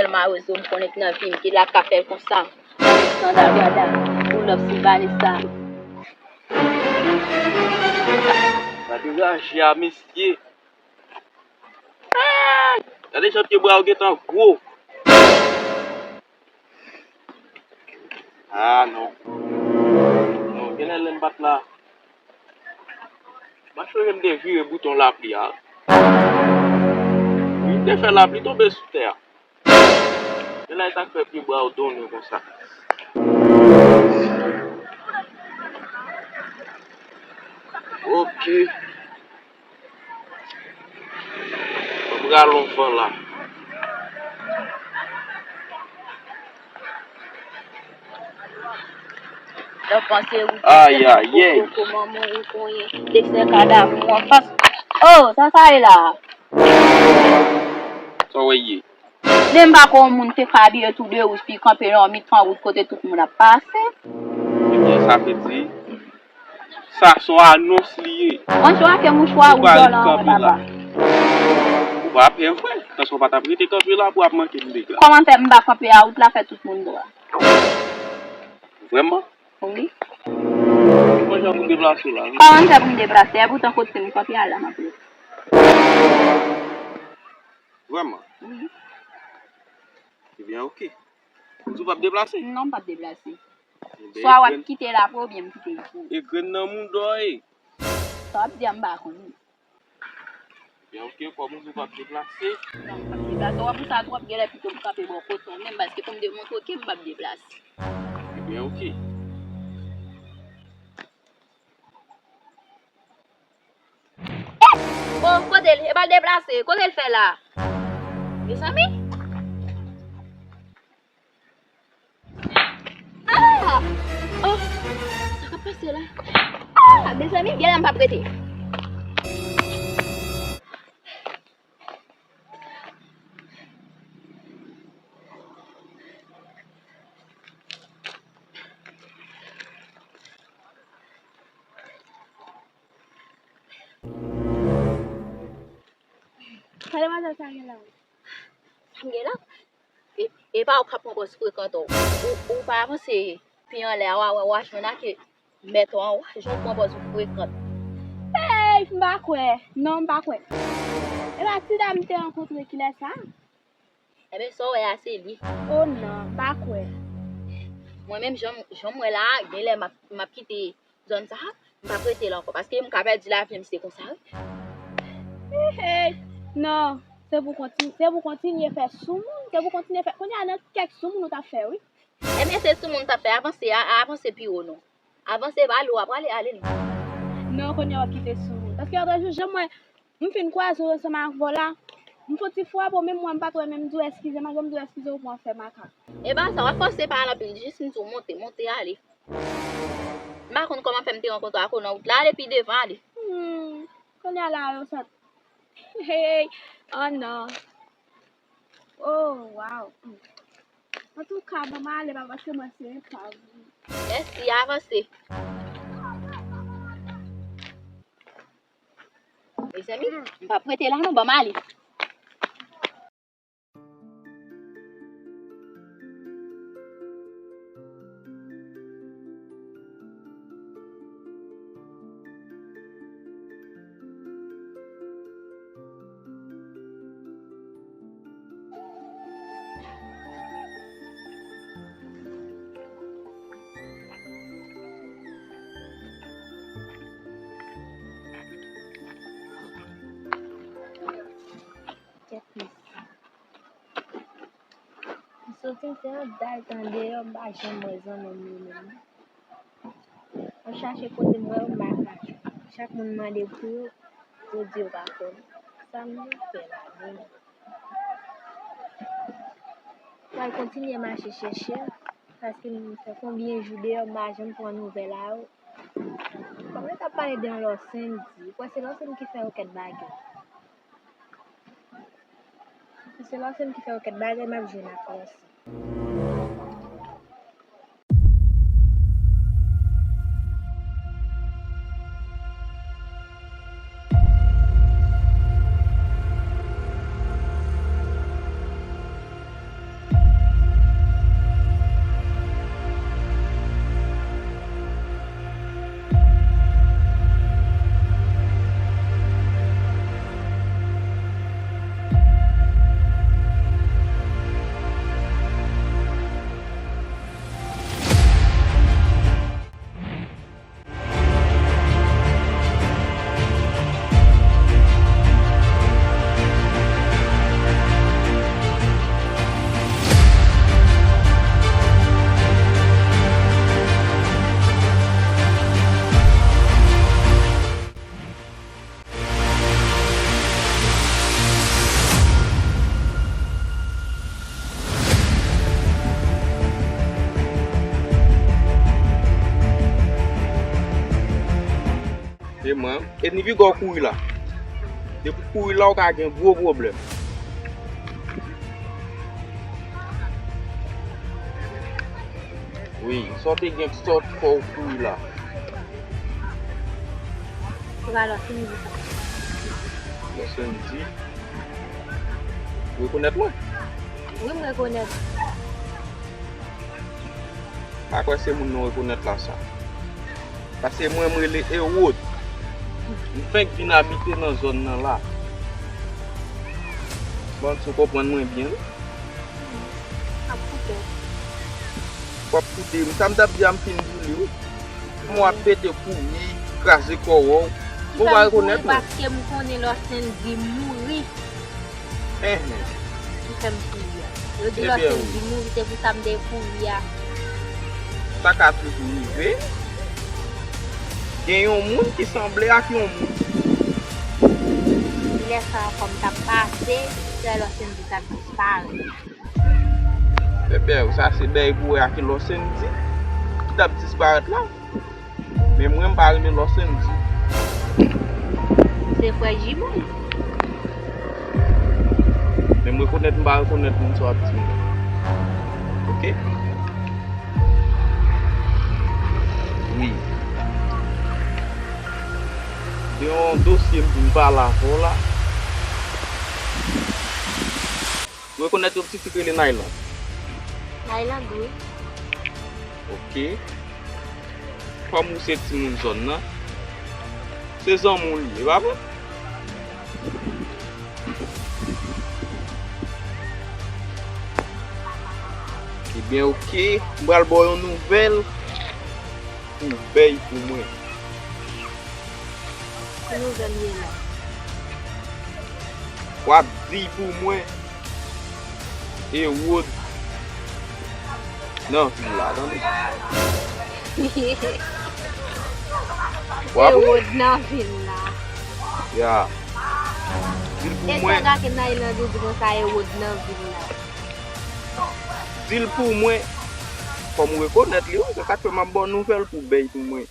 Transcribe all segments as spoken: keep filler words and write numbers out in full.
Mawozo m konnen ki nan vi m ki la ka fè l konsa. Sandra Brada, pull up sou Vanessa. Gade raje a, mesye. Gade jan pye bra yo gentan gwo. Ah, non. Non, genlè lè m bat la. M pa chonje m te vire bouton lapli a. Wi, m te fè lapli tonbe sou tè a. Genlè e sa k fè pye bra yo donnen konsa. Ok. Ban m rale yon van la. Lè w panse ou te Ayayay. Koko manman ou konyen, te fè kadav ou anfas. Oh, sa sa ye la? Sa w wè ye? Men m pa kwè yon moun te ka abiye tou de wouj pi kanpe nan mitan wout kote tout moun ap pase. Ebyen, sa vle di, sa se yon anons li ye. Mouchwa ke mouchwa wouj la, papa. Ou pa pè vre, paske w pa t ap rete kanpe la pou ap manke m dega. Kòman fè m pa kanpe a wout la fè tout moun dwa? Vrèman? Wi. Ki jan pou deplase la? Kòman fè pou m deplase? Epoutan kote m kanpe a la m ap rete. Vrèman? Wi. Ebyen, ok. Ou di w p ap deplase? Non, m p ap deplase. Ebyen, swa w ap kite l apre oubyen m kite l pou ou. E grenn nan mouda w ye. Sa w ap di a m pa konnen. Ebyen, ok, kòm ou di w p ap deplase. Non, m p ap deplase. W ap pou sa twòp, genlè pito m kanpe bò kote w menm, paske pou m demontre w ke m p ap deplase. Ebyen, ok. Oh, kote l? E pa l deplase. Kote l fè la? Mezanmi? Ah! Oh! Sa k ap pase la? Ah! Mezanmi, genlè m p ap rete. Pale madan sa gen la. Sa m gen la? E, e pa ou k ap pran pòz frekan tou. Ou, ou pa avanse pi anlè a, w a, w a, w a jwenn ak mèt ou an, w a jwenn pran pòz ou frekan. Ey, m pa kwè. Non, m pa kwè. E pa ti dam m te rankontre kilè sa? Ebyen, sa w wè a, se li. O non, m pa kwè. Mwen menm, jan, jan m wè la a, genlè m ap, m ap kite zòn sa a, m p ap rete la ankò, paske m ka pèdi lavi m si se konsa, wi. Hey, hey. Non, se pou kontinye, se pou kontinye fè sou moun, se pou kontinye fè, kounye a nan kèk sou moun ou t ap fè, wi. Ebyen, se sou moun t ap fè, avanse, a, avanse pi wo, non. Avanse, ale, w ap prale, ale, non. Non, kounye a w ap kite sou moun. Paske lòt jou, jan mwen, m fin kwaze w ansanm ak vòlò a, m fon ti frape w, menm mwen, m pa t wè, men m di w eskize, malgre m di w eskize, ou pran fè makak. E pa sa, w ap fòse pa al anpil, jis m di w monte, monte, ale. M pa konn kòman fè m te rankontre ak ou nan wout la. Ale pi devan, ale. Hmm, kounye a la yo sot. Hey, oh non. Oh, wow. Hmm. Antouka, ban m ale, pa paske mwen se epav. Mèsi, avanse. Mezanmi, m p ap rete la non, ban m ale. Kèt mesye. M soti m fè anba tan deyò, m pa janm wè zanmi m yo menm. M ap chache kote m wè yo, m pa ka jwenn. Chak moun m mande pou yo, yo di yo pa konnen. Sa m vin fè la menm? M pral kontinye mache chèche, paske m fè konbyen jou deyò, m pa janm pran nouvèl a yo. Kòm yo t ap pale de yon lòsenn, di, kwè se lòsenn ki fè yo kèk bagay. Si se lòsenn ki fè yo kèk bagay, m ap jwenn ak lòsenn. Mwen, e ni piga w kouri la. Depi w kouri la, w ka gen gwo pwoblèm. Wi, sa w te gen, sa w fè w kouri la. Ou pa lòs Sendy sa. Lòs Sendy? Ou rekonèt mwen? Wi, m rekonèt. Pa kwè se moun nan w rekonèt la sa. Paske mwen, m rele Ewod. M fenk vin abite nan zòn nan la. Bon, si w konprann mwen byen, wi. Ap koute. W ap koute m. Sa m t ap di a, m fin di w li, wi. Kòman w ap pete kouri, kraze kò w. Ou pa rekonèt mwen? Paske m konnen Lòs Sendy mouri. Enhen. Ki fè m kouri a. Yo di Lòs Sendy mouri, se pou sa m te kouri a. Sa ka toujou rive. Gen yon moun ki sanble ak yon moun. Lè sa ankò m t ap pase, frè Lòs Sendy t ap disparèt. Bèbè, sa se bèy pou wè ak Lòs Sendy ki t ap disparèt la. Men mwen, m pa rele Lòs Sendy. Se frè Jimmy. Men m rekonèt, m pa rekonèt moun sa w ap di m nan. Oke? Wi. Gen yon dosye m vin pale avè w la. Ou rekonèt yon ti fi k rele Nayland? Nayland, wi. Oke. Kòm ou se timoun zòn nan, se zanmi w li ye, pa vre? Ebyen, oke. M pral ba w yon nouvèl pou bèy pou mwen. Ki nouvèl ye la? W ap di pou mwen Ewod nan vil la, tande? W ap Ewod nan vil la. Ya. Di l pou mwen. E sa gade Nayland di konsa Ewod nan vil la. Di l pou mwen. Kòm ou rekonèt li, wi, se sa k fè m ap ba w nouvèl pou bèy pou mwen.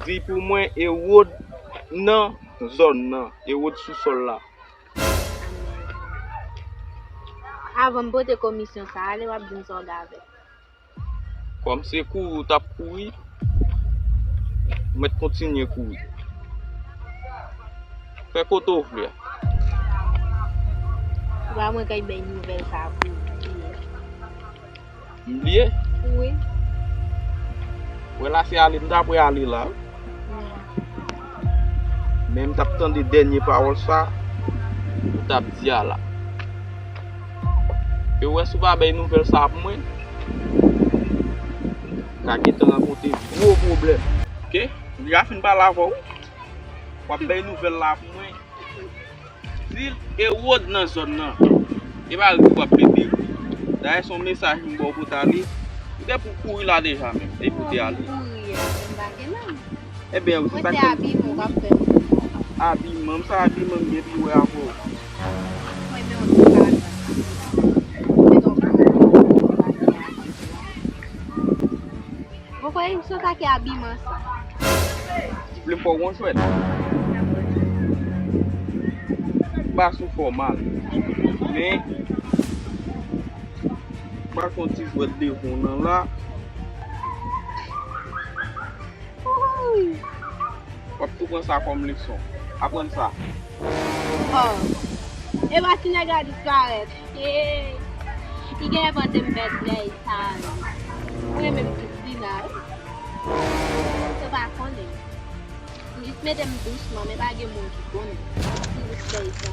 Di pou mwen Ewod nan zòn nan, Ewod sou sòl la. Avan m pote komisyon sa a, ale w ap di m sa w gen avè l. Kòm se kouri w t ap kouri, w mèt kontinye kouri. Fè kote w vle a. Se pa mwen k ap bay nouvèl sa a pou ou. M bliye? Wi. Wè la se ale m ta prè ale la. Wi. Men m t ap tande dènye pawòl sa ou t ap di a la. E wè si w pa bay nouvèl sa pou mwen, m ka gentan rankontre gwo pwoblèm. Oke? M deja fin pale avè w. W ap bay nouvèl la pou mwen. Di l Ewod nan zòn nan. E pa ri w ap pete ri. Dayè se yon mesaj m ba w pou w t ale. Ou te pou kouri la deja menm, depi w te ale. Kouri a, men m pa gen menm. Ebyen, se sa k fè m di w. Abiman, sa abiman m gen pou wè avè w. Mwen, men yon ti bagay. Mwen, donk, Ou kwè se sa ki abiman sa? Ou vle m fè w yon jwèt? M pa sou fòmal. Men, m pral fè yon ti jwèt devan w nan la. Wouy! W ap tou pran sa kòm leson. Aprann sa. Oh. E pa ti nèg la disparèt. Hey. Li genlè panse m bèt nèg sa yo. Mwen menm Christina, wi. Ou pa konnen. M jis mete m dousman, men pa gen moun ki konnen. Ti respè sa.